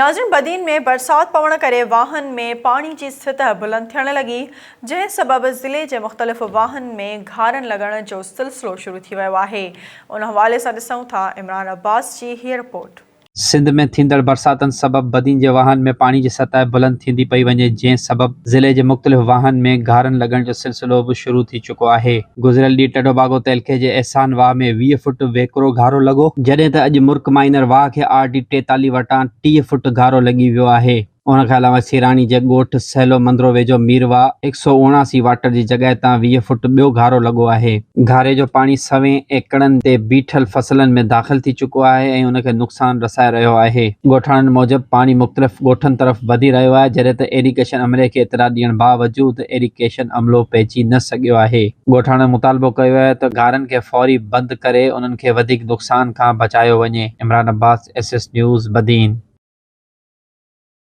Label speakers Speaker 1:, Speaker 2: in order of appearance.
Speaker 1: ناظرين بدين ۾ برسات پوڻ ڪري واهن ۾ پاڻي جي سطح بلند ٿيڻ لڳي جنهن سبب ضلعي جي مختلف واهن ۾ گهارن لڳڻ جو سلسلو شروع ٿي ويو آهي ان حوالي سان ڏسون ٿا عمران عباس جي هيء رپورٽ.
Speaker 2: سنڌ ۾ ٿيندڙ برساتن سبب بدين جي واهن ۾ پاڻي جي سطح بلند ٿيندي پئي وڃي جنهن سبب ضلعي جي مختلف واهن ۾ گهارن لڳڻ جو سلسلو به شروع ٿي چڪو آهي. گذريل ڏينهن ٽنڊوباگو تعلقي جي احسان واهه ۾ 20 فوٽ ويڪرو گهارو لڳو، جڏهن ته اڄ مرڪ مائنر واهه کي آر ڊي 43 وٽان 30 فوٽ گهارو لڳي ويو آهي. ان کان علاوه سيراڻي جي ڳوٺ سهلو مندرو ويجهو ميرواهه 179 واٽر جي جڳهه تان 20 فوٽ ٻيو گهارو لڳو آهي. گهاري جو پاڻي سوين ايڪڙن تي بيٺل فصلن ۾ داخل ٿي چڪو آهي ۽ ان کي نقصان رسائي رهيو آهي. ڳوٺاڻن موجب پاڻي مختلف ڳوٺن طرف وڌي رهيو آهي، جڏهن ته ايريگيشن عملي کي اطلاع ڏيڻ باوجود ايريگيشن عملو پهچي نه سگهيو آهي. ڳوٺاڻن مطالبو ڪيو آهي ته گهارن کي فوري بند ڪري انهن کي وڌيڪ نقصان کان بچايو وڃي. Imran Abbas, S S news, Badin.